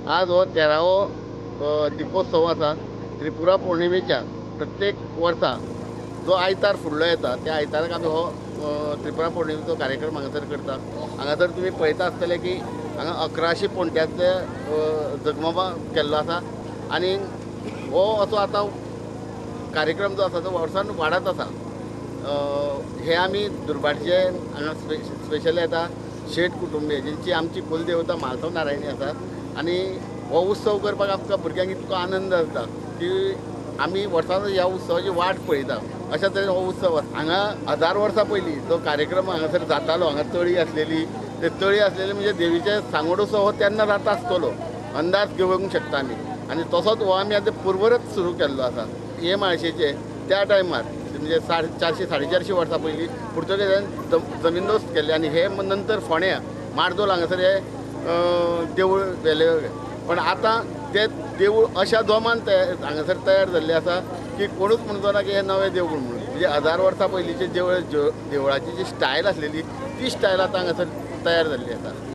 आज हो 13वो दीपोत्सव आसा. त्रिपुरा पौर्णिमेच्या प्रत्येक वर्सा जो आयतार फुडलो येता त्या आयताराक आमी हो त्रिपुरा पौर्णिमेचो कार्यक्रम हांगासर करता. हांगासर तुमी पळयता आसतले की हांगा 1100 पोंट्याचे जगमगा केल्लो आसा आनी हो असो आतां कार्यक्रम जो आसा तो वर्सान वाडत आसा. हे आमी दुर्भाटचे हांगा स्पेशल येता शेट कुटुंबीय जेंची आमची कुलदेवता म्हालसांव नारायणी आसा आनी हो उत्सव करपाक आमकां भुरग्यांक इतको आनंद जाता की आमी वर्सान ह्या उत्सवाची वाट पळयता. अशा तरेन हो उत्सव आसा. हांगा 1000 वर्सां पयलीं जो कार्यक्रम हांगासर जातालो, हांगा तळी आसलेली, ते तळी आसलेली म्हणजे देवीचे सांगोड उत्सव हो तेन्ना जाता आसतलो अंदाज घेवंक शकता आमी आनी तसोच हो आमी आतां पुर्वरत सुरू केल्लो आसा. हे माळशेचे त्या टायमार म्हणजे 450 450 वर्सां पयलीं पुर्तुगेजान जमीनदोस्त केल्ले आनी हे नंतर फोंड्या मार्दोल हांगासर हे देवूळ वेले. पण आतां ते देवूळ अशा जोमान हांगासर तयार जाल्लें आसा की कोणूच म्हणचो ना की हें नवें देवूळ म्हणून. म्हणजे 1000 वर्सां पयलींचे देवळाची जी स्टायल आसलेली ती स्टायल आतां हांगासर तयार जाल्ली आसा.